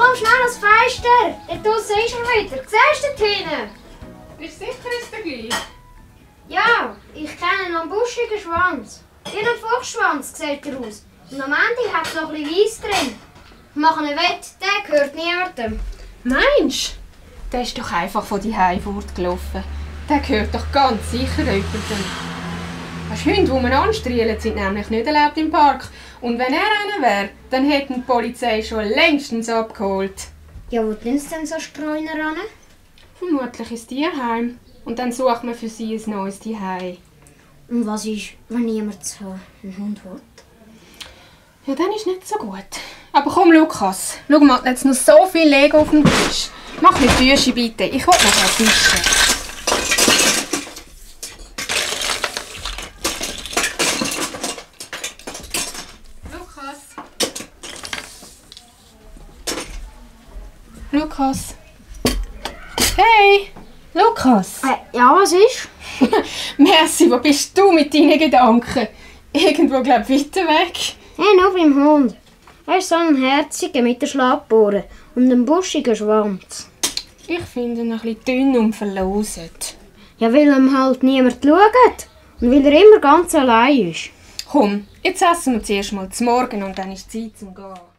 komm schnell ans Fenster! Dort draussen ist er wieder. Siehst du dort hinten? Bist du sicher, ist der gleich? Ja, ich kenne einen am buschigen Schwanz. Wie ein Fuchsschwanz sieht er aus. Und am Ende hat es noch ein bisschen Weiss drin. Ich mache einen Wett, der gehört niemandem. Meinst du? Der ist doch einfach von die Heimfurt gelaufen. Der gehört doch ganz sicher jemandem. Hunde, die man anstreilt, sind nämlich nicht erlaubt im Park. Und wenn er einer wäre, dann hätte die Polizei schon längstens abgeholt. Ja, wo tun sie denn so Streuner an? Vermutlich ins Tierheim. Und dann sucht man für sie ein neues Zuhause. Und was ist, wenn niemand so einen Hund will? Ja, dann ist nicht so gut. Aber komm, Lukas. Schau mal, jetzt noch so viel Lego auf dem Tisch. Mach nicht Füße bitte. Ich will nachher fischen. Lukas. Hey! Lukas! Ja, was ist? Merci, wo bist du mit deinen Gedanken? Irgendwo, glaub ich, weiter weg. Hey, noch beim Hund. Er ist so ein herziger mit den Schlappohren und einem buschigen Schwanz. Ich finde ihn ein bisschen dünn und verloset. Ja, weil ihm halt niemand schaut und weil er immer ganz allein ist. Komm, jetzt essen wir zuerst mal zum Morgen und dann ist es Zeit zum Gehen.